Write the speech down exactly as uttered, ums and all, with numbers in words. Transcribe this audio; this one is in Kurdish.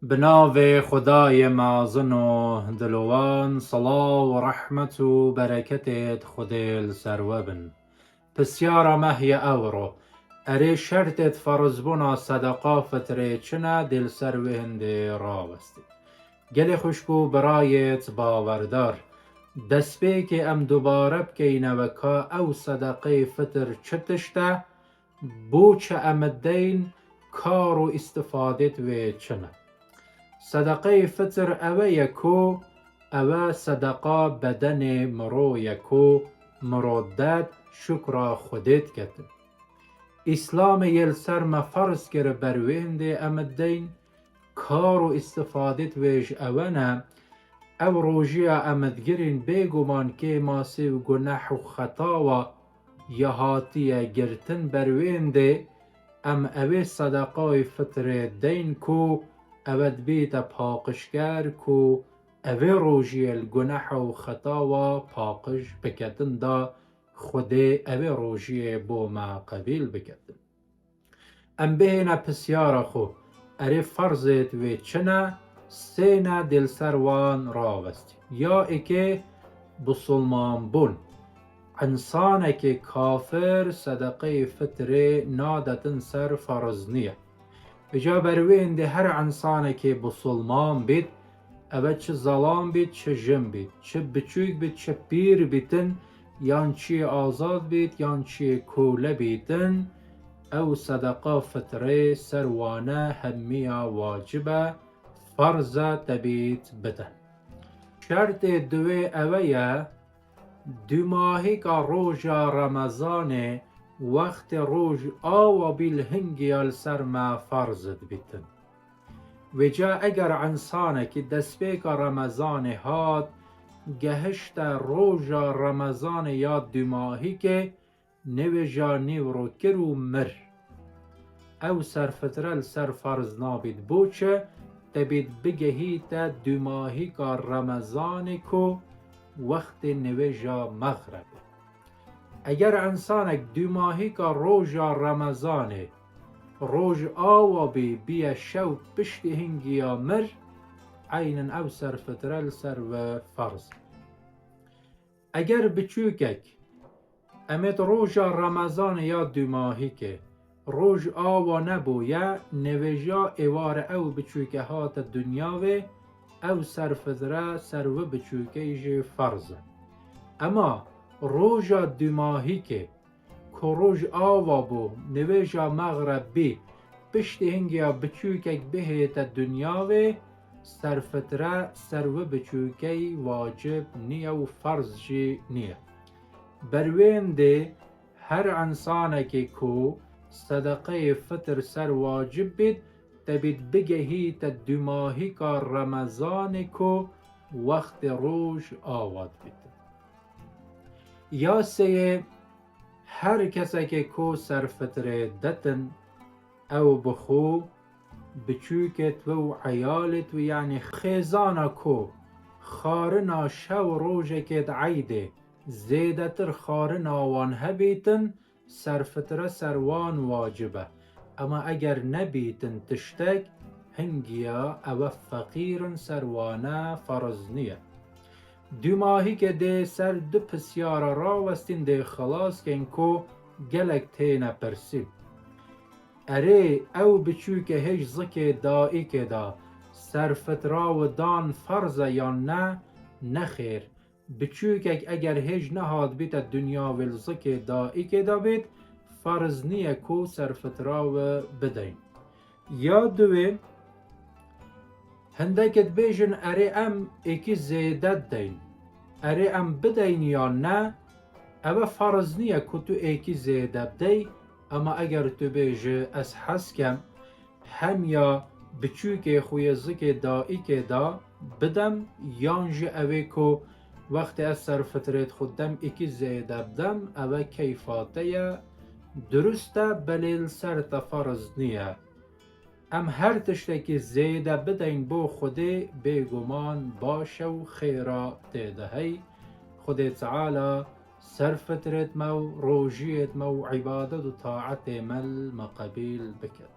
Bi navê Xwedayê mezin û dilovan, silav û rehmet û bereketêt Xwedê li ser we bin. Pisyara me heye ewro, erê şertêt ferizbûna sedeqa fitrê çi ne, dê li ser wê hindê rawestî. Gelê xwişk û birayêt bawerdar, destpêkê em dubare bikeyne we ka ew sedeqeyê fitr çi tişt e, bo çi em dideyn, kar û îstifadêt wê çi ne. Sedeqeyê fitr ewe ye ku ewe sedeqa bedenê miro ye ku miro ded şukra Xwedê diketin. Îslamê yê li ser me ferz kir ber wê hindê em dideyn, kar û îstifadêt wê ji ewe ne, ew rojiya em digirîn bêguman kêmasî û guneh û xetawa ya hatiye girtin ber wê hindê, em ewê sedeqayê fitrê deyn ku ewe dibîte paqijker ku ewê rojiyê li guneha û xetawa paqij biketin da Xwedê ewê rojiyê bo me qebîl biketin. Em bihêne pisyara xwe, erê ferzêt wê çi ne, sê ne dê li ser wan rawestî. Ya êkê bisilman bûn. Însanekê kafir sedeqeyê fitrê nadetin ser ferz niye. Vêca ber wê hindê her însanekê bisilman bît, ev e çi zelam bît, çi jin bît, çi biçûk bît, çi pîr bîtin, yan çiyê azad bît, yan çiyê kole bîtin, ew sedeqa fitrê ser wane hemiya wacib e, ferz e te bît bidin. Şertê diwê ewe ye, dûmahîka roja Remezanê wextê roj awa bî li hingiya li ser me ferz dibîtin. Vêca eger însanekî destpêka Remezanê hat, gehişte roja Remezanê ya dûmahîkê, nêvêja nîvro kir û mir. Ew serfitre li ser ferz nabît. Bo çi? Debît bigehîte dûmahîka Remezanê ku wextê nêvêja mexreb e. Eger însanek dûmahîka roja Remezanê roj awa bî, biye şew piştî hingiya mir, eynin ew serfitre li ser we ferz e. Eger biçûkek, em ê di roja Remezanê ya dûmahîkê, roj awa nebûye, nêvêja êvarê ew biçûke hate dinyavê, ew serfitre ser wi biçûkeyî jî ferz e. Ema roja dûmahîkê, ku roj awa bû, nêvêja mexreb bî, piştî hingiya biçûkek bihête dinyavê, serfitre ser wi biçûkeyî wacib niye û ferz jî niye. Ber wê hindê her însanekê ku sedeqeyê fitr ser wacib bît, debît bigehîte dûmahîka Remezanê ku wextê roj awa dibîtin. Ya sêyê, her kesekê ku serfitrê detin, ew bi xwe, biçûkêt we û eyalêt we, yanî xêzana ku xwarina şew rojekê di eydê zêdetir xwarina wan hebîtin, serfitre ser wan wacib e. Ema eger nebîtin tiştek, hingiya ewe feqîr in, ser wane ferz niye. Dûmahîkê dê ser du pisyara rawestîn dê xilas kên ku gelek têne pirsîn. Erê, ew biçûke hêj zikê daîkê de serfitra û dan ferz e yan ne? Nexêr. Biçûkek eger hêj nehatbîte dinyavê li zikê daîkê de bêt, ferz niye ku serfitra wi bideyn. Ya diwê, hindekê dibêjin, erê em êkî zêde dideyn. Erê em bideyn yan ne, ewe ferz niye ku tu êkî zêde bidey, ema eger tu bêjî, ez hez kem, hem ya biçûkê xwe yê zikê daîkê de bidem, yan jî ewê ku wextê ez serfitrêt xwe dem êkî zêde bidem, ewe keyfa te ye, durust e, belê li ser te ferz niye. Em her tiştekî zêde bideyn bo Xwedê, bêguman baş e û xêra tê de hey. Xwedê Teala serfitrêt me û rojiyêt me û îbadet û taetê me li me qebîl biket.